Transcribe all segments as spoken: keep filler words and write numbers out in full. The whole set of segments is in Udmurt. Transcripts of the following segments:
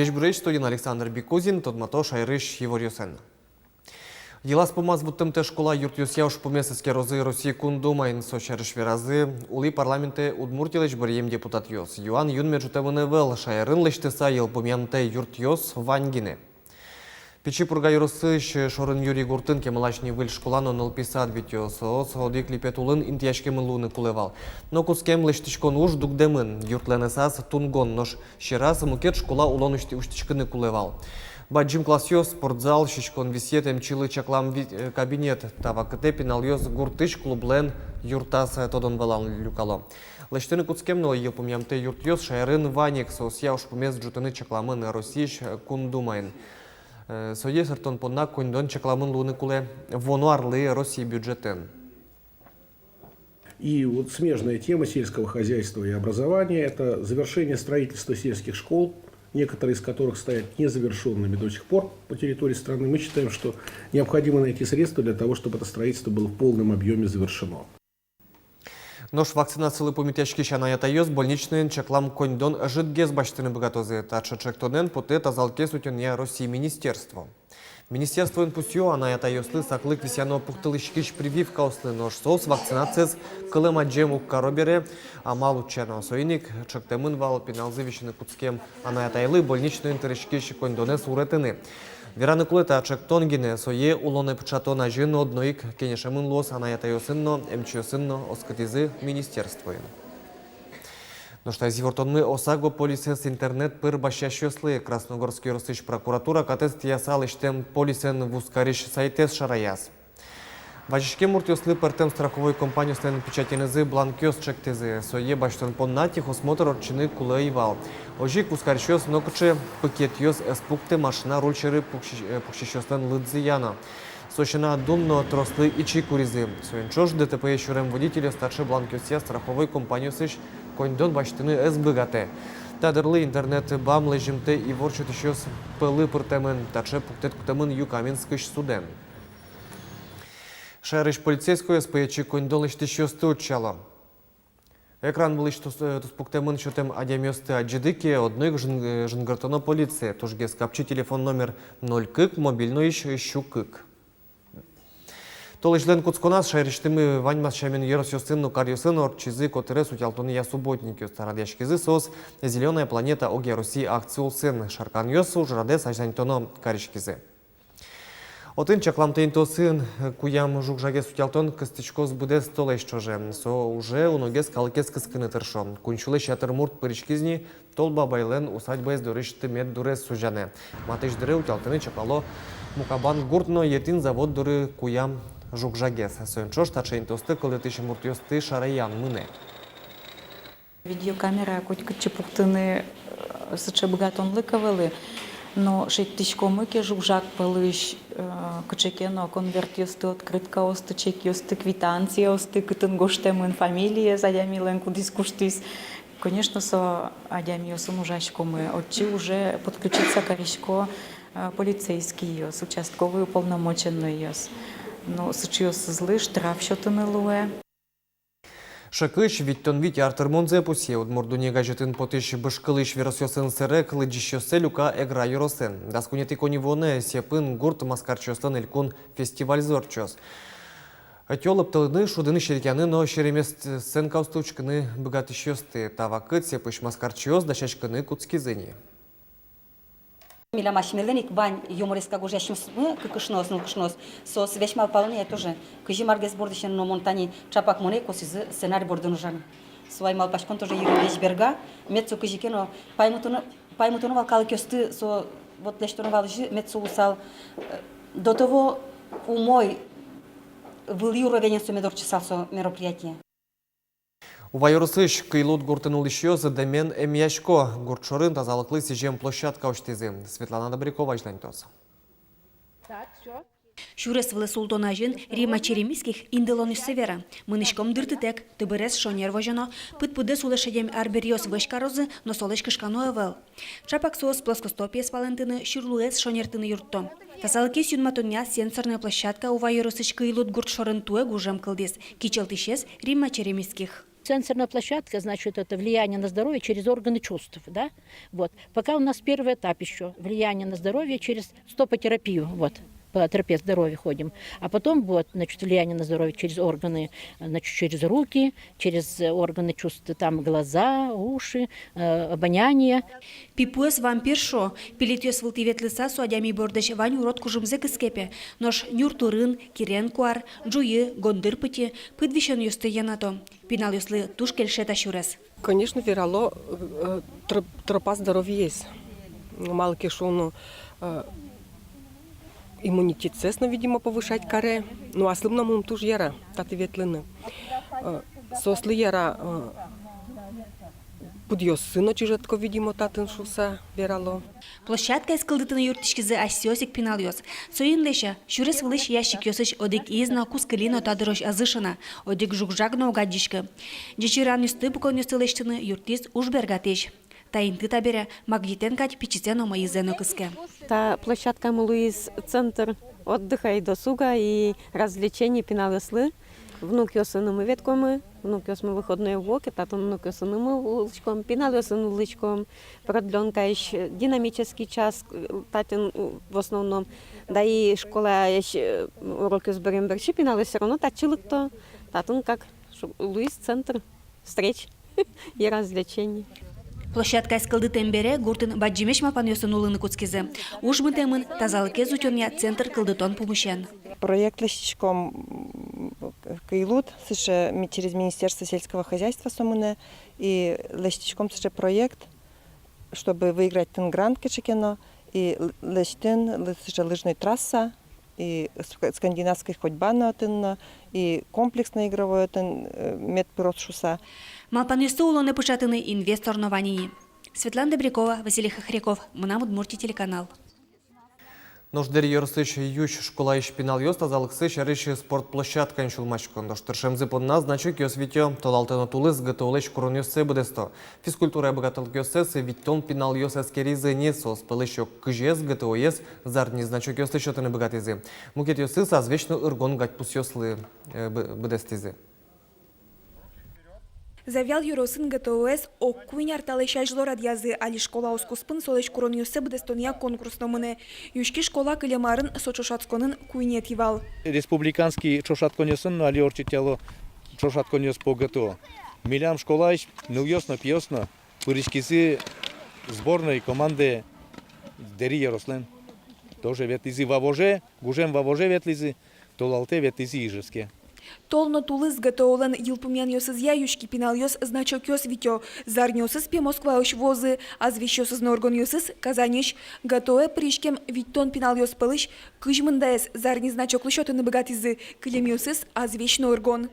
Ӟечбуресь! Студиын Александр Бикузин. Тодмато шаерысь иворъёсын. Йылаз-пумаз вуттымтэ школа юртъёсъя ужпумез эскерозы Россия Кун Думаын. Со сярысь веразы Улӥ Парламентэ Удмуртилэсь быръем депутатъёс. Юан юнме ӝутэмын ӧвӧл: шаерын лэсьтыса йылпумъямтэ юртъёс вань гинэ. Пичи Пурга ёросысь Шорын-Юри гуртын кемалась ни выль школа но нылпи сад витё. Соос одӥг липет улын интыяськемын луыны кулэ вал. Но кутскем лэсьтӥськон уж дугдэмын. Юртлэн ӧсаз тунгон, нош сьӧраз мукет школа улон усьтӥ-, усьтӥськыны кулэ вал. Бадӟым классъёс, спортзал, сиськон висъет, эмчилы чаклам ви-, э, кабинет. Та вакытэ пиналъёс гуртысь клублэн юртаз, э, тодон-валан люкало. Лэсьтыны кутскем но йылпумъямтэ юртъёс шаерын вань ик. Соосъя ужпумез ӝутыны чакламын Россиысь, э, Кун Думаын. Э, сое сэрттон понна коньдон чакламын луыны кулэ вуоно арлы Россия бюджетэн. И вот смежная тема сельского хозяйства и образования — это завершение строительства сельских школ, некоторые из которых стоят незавершёнными до сих пор по территории страны. Мы считаем, что необходимо найти средства для того, чтобы это строительство было в полном объёме завершено. Нош вакцинацилы пумитъяськись анай-атайёс больничноен чаклам коньдон ӧжытгес басьтыны быгатозы. Таӵе ӵектонэн потэ тазалыкез утёнъя Россия министерство. Министерствоын пусъё: анай-атайёслы саклык висъяно пуктылӥськись прививкаослы, нош соос вакцинациез кылэм-адӟем уг каро бере амал утчано. Соин ик ӵектэмын вал пиналзы висьыны кутскем анай-атайлы больничноын тыриськись коньдонэз уретыны. Вераны кулэ, та ӵектон гинэ, сое улонэ пыӵатон азьын одно ик кенешемын луоз анай-атайёсын но, эмчиосын но, оскытӥзы министерствоын. Нош таиз ивортонмы ОСАГО полисэз интернет пыр басьясьёслы. Красногорск ёросысь прокуратура катэз тӥяса лэсьтэм полисэн вузкарись сайтэз шараяз. Вазиськем муртъёслы пӧртэм страховой компаниослэн печатенызы бланкъёс ӵектӥзы. Сое басьтон понна техосмотр ортчыны кулэ ӧй вал. Озьы ик вузкарисьёс нокыӵе пакетъёс ӧз пукты машина руль сьӧры пукси-, э, пуксисьёслэн лыдзыя но. Со сяна, дун но трослы ичи куризы. Соин ӵош ДТПе сюрем водительёс таӵе бланкъёсъя страховой компаниосысь коньдон басьтыны ӧз быгатэ. Та дырлы интернет бам лэзьымтэ ивор сётӥсьёс пӧлы пыртэмын. Таӵе пуктэт кутэмын Юкаменскысь судэн. Шаерысь полицейскойёс пӧечи коньдон лэсьтӥсьёсты утчало. Экран вылысь тус-, э, туспуктэмын сётэм адямиосты адӟиды ке, одно ик жын-, э, жингыртоно полицие. Тужгес капчи телефон номер ноль кык, мобильноысь сю кык. Толэзьлэн кутсконаз шаерысьтымы ваньмаз сямен ёросъёсын но каръёсын ортчизы котырес утялтонъя субботникъёс. Радъяськизы соос «Зелёная планета» огъя Россия акци улсын. Шарканъёс ужрадэз азьланьтоно кариськизы. Отын чакламтэ интыосын куям жуг-жагез утялтон кыстӥськоз быдэс толэзь ӵоже. Со уже уногес калыкез кыскыны тыршо. Куинь сюлэсь ятыр мурт пыриськиз ни Тол Бабайлэн усадьбаез дорысь тымет дурез сузяны. Матысь дыре утялтыны чаклало Мукабан гурт но Етӥн завод доры куям жуг-жагез. Соин ӵош таӵе интыосты кылдытӥсь муртъёсты шараян мынэ. Видеокамера котькытчы пуктыны, э, сыӵе быгатонлык ӧвӧл. Но шедьтӥськомы ке жуг-жаг пӧлысь, э, кыӵе ке но конвертъёсты, открыткаосты, чекъёсты, квитанциосты, кытын гожтэмын фамилиез адямилэн, кудӥз куштӥз. Конечно, со адямиосын ужаськомы. Отчы уже подключиться карисько, э, полицейскийёс, участковый уполномоченнойёс. Но сыӵеосызлы штраф сётыны луэ. Шекысь витьтон вить ар тырмонзэ пусъе. «Удмурт дунне» газетын потӥсь бышкылӥсь веросъёсын сэрег лыдӟисьёссэ люка Эгра ёросын. Дас куинетӥ коньывуонэ Сепын гурт маскарчиослэн элькун фестивальзы ортчоз. Ӧтё лыптылыны, шудыны, серекъяны но серемес сценкаосты учкыны быгатӥсьёсты. Та вакыт Сепысь маскарчиос дасяськыны кутскизы ни. Милям асьмелэн ик вань юмореска гожъясьёсмы, кыкышноос, нылкышноос, соос весь малпало ни ай тоже, кызьы маргес бордысен но мон тани ӵапак монэ косӥзы сценарий бордын ужаны. Со ай малпаськон тоже йырын весь берга, мед со кызьы ке но паймытоно, паймытоно вал калыкъёсты, со вот лэсьтоно вал озьы, мед со луысал, э, до того умой, вылӥ уровенен со мед ортчысал со мероприятие. Ува ёросысь Кыйлуд гуртын улӥсьёс дэмен эмъясько. Гурт шорын тазалыклы сӥзем площадка усьтӥзы. Светлана Добрякова азьланьтоз. Сюрес вылэ султон азьын Римма Черемисских индылонысьсэ вера: мынӥськом дыртытэк, тыбырез шонер возёно, пыд-пыдэз улэ шедем арбериос вӧсь карозы, но солэсь кышкано ӧвӧл. Ӵапак соос плоскостопиез палэнтыны, сюрлуэз шонертыны юртто. Тазалыкез юнматонъя сенсорной площадка Ува ёросысь Кыйлуд гурт шорын туэ гужем кылдӥз. Кичӧлтӥсез Римма Черемисских. Сенсорная площадка, значит, это влияние на здоровье через органы чувств, да? Вот. Пока у нас первый этап ещё, влияние на здоровье через стопотерапию, вот. По тропе здоровья ходим. А потом вот, значит, влияние на здоровье через органы, значит, через руки, через, э, органы чувств, там глаза, уши, э, обоняние. Пипуэз вампир шуо, пилетъёс вылтӥ ветлыса, со адями бордысь вань урод кужымзэ кыске пе. Нош нюр турын, кирен куар, ӝуйы, гондыр пытьы пыд висёнъёсты йӧнато. Пиналъёслы туж кельше та сюрес. Конечно, верало, э, троп-, тропа здоровьяез. Малы ке шуоно, э, иммунитетсэс но, видимо, повышать каре. Ну, аслым но мыным туж яра татын ветлыны. Э, соослы яра, э, пыдъёссы но чыжытко, видимо, татын шуыса верало. Площадкаез кылдытыны юрттӥськизы асьсэос ик пиналъёс. Соин, лэся, сюрес вылысь ящикъёсысь одӥгез но кускылӥ но та дырозь ӧз ышы на, одӥг жуг-жаг но уг адӟиськы. Ӟеч йыранъёсты, пуконъёсты лэсьтыны юрттӥз уж бергатӥсь. Та инты табере Магнитэн кадь пичисэ но, мӧйызэ но кыске. Та площадкамы луиз центр отдыха и досуга и развлечений пиналъёслы. Внукъёсынымы ветлӥськомы, внукъёсмы выходной уроке, татын внукъёсынымы улӥськом, пиналъёсын улӥськом, продлёнкаысь, динамический час, э, татын, э, в основном, да и школаысь, э, урокъёс бырем бере пиналъёс всё равно татчы лыкто, татын как шу-, луиз центр встреч и развлечений. Площадкаез кылдытэм бере гуртын бадӟымесь малпанъёсын улыны кутскизы. Уж мытэмын тазалыкез утёнъя центр кылдытон пумысен. Проект лэсьтӥськом, м, кыйлуд, сыӵе ми-, через Министерство сельского хозяйства со мынэ, и лэсьтӥськом сыӵе проект, чтобы выиграть тын грант кыӵе ке но, и л-, лэсьтыны лы-, сыӵе лыжной трасса, и ск-, скандинавской ходьба но отын но, и комплексной игровой отын, э, мед пыроз шуыса. Малпанъёсты улонэ пыӵатыны инвестор но вань ини. Светлана Добрякова, Василий Хохряков, «Мынам Удмуртие» телеканал. Нош Дэри ёросысь Юсь школаысь пиналъёс тазалыксы сярысь спорт площадкаын сюлмасько. Нош тыршемзы понна значокъёс витё. Толалтэ но тулыс ГТО-лэсь куронъёссэ быдэсто. Физкультурая быгатонлыкъёссэс витьтон пиналъёс эскеризы ни, соос пӧлысь ог кызез ГТО-ез зарни значокъёслы сётыны быгатӥзы. Мукетъёсыз азвесь но ыргон гадьпусъёслы, э, бы-, быдэстӥзы. Завьял ёросын ГТО-эз ог куинь ар талэсь азьло радъязы. Али школаос куспын солэсь куронъёссэ быдэстонъя конкурс но мынэ. Юськи школа кылем арын со ӵошатсконын куинетӥ вал. Республиканский ӵошатсконъёсын но али ортчытъяло ӵошатсконъёс по ГТО. Милям школаысь нылъёс но, пиос но пыриськизы сборной командае Дэри ёрослэн. Тоже ветлӥзы Вавоже, гужем Вавоже ветлӥзы, толалтэ ветлӥзы Ижевске. Тол но тулыс ГТО-лэн йылпумъянъёсызъя юськи пиналъёс значокъёс витё. Зарниосыз пе Москваысь вуозы, азвесьёсыз но ыргонъёсыз Казаньысь. ГТО-е пыриськем витьтон пиналъёс пӧлысь кызь мындаез зарни значоклы сётыны быгатӥзы, кылемъёсыз азвесь но ыргон.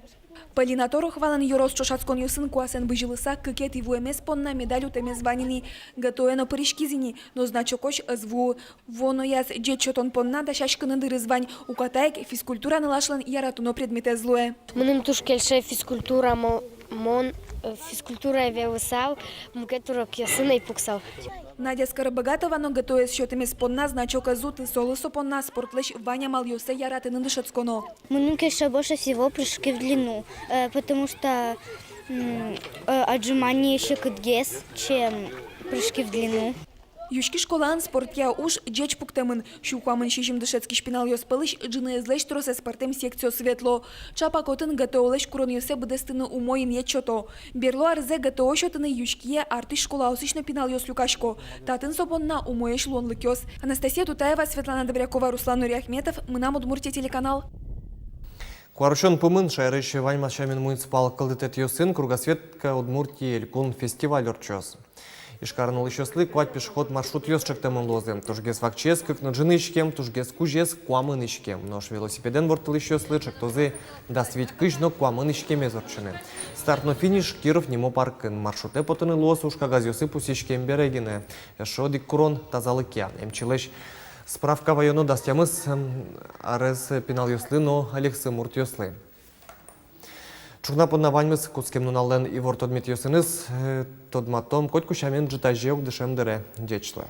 Полина Тороховалэн ёрос ӵошатсконъёсын куасэн бызьылыса кыкетӥ вуэмез понна медаль утэмез вань ини. ГТО-е но пыриськиз ини, но значокозь ӧз вуы. Вуонояз ӟеч сётон понна дасяськыны дырыз вань, укатаик физкультура нылашлэн яратоно предметэз луэ. Мыным туж кельше физкультура, мо-, мон, э, физкультурае ветлысал, мукет урокъёсын ӧй пуксал. Надя Скоробогатова но ГТО-ез сётэмез понна значок ӧз уты, солы со понна спортлэсь вань амалъёссэ яратыны дышетсконо. Мыным кельше больше всего прыжки в длину, э, потому что, м, э, отжимание секытгес, чем прыжки в длину. Юськи школаын спортъя уж ӟеч пуктэмын. Сю куамын сизьым дышетскись пиналъёс пӧлысь ӝыныезлэсь тросэз пӧртэм секциосы ветло. Чапак отын ГТО-лэсь куронъёссэ быдэстыны умой инъет сёто. Берло арзэ ГТО сётыны Юськие артысь школаосысь но пиналъёс люкасько. Татын со понна умоесь луонлыкъёс. Анастасия Тутаева, Светлана Добрякова, Руслан Нуриахметов, «Мынам Удмуртие» телеканал. Куарусён пумын шаерысь ваньмаз сямен муниципал кылдытэтъёсын «Кругосветка Удмуртии» элькун фестиваль ортчоз. Ижкарын улӥсьёслы куать пешеход маршрутъёс ӵектэмын луозы. Тужгес вакчиез кык но ӝыны иськем, тужгес кузез куамын иськем. Нош велосипедэн ворттылӥсьёслы ӵектозы дас вить кызь но куамын иськемез ортчыны. Старт но финиш Киров нимо паркын. Маршрутэ потыны луоз уж кагазъёсы пусйиськем бере гинэ. Эшшо одӥг курон тазалыкъя. Эмчилэсь справка ваёно дас тямыс, м, арес пиналъёслы но ӧлексы муртъёслы. Ӵукна понна ваньмыз. Кутскем нуналлэн ивортодметъёсыныз, э, тодматом котьку сямен ӝытазе ук дышем дыре. Ӟеч луэ.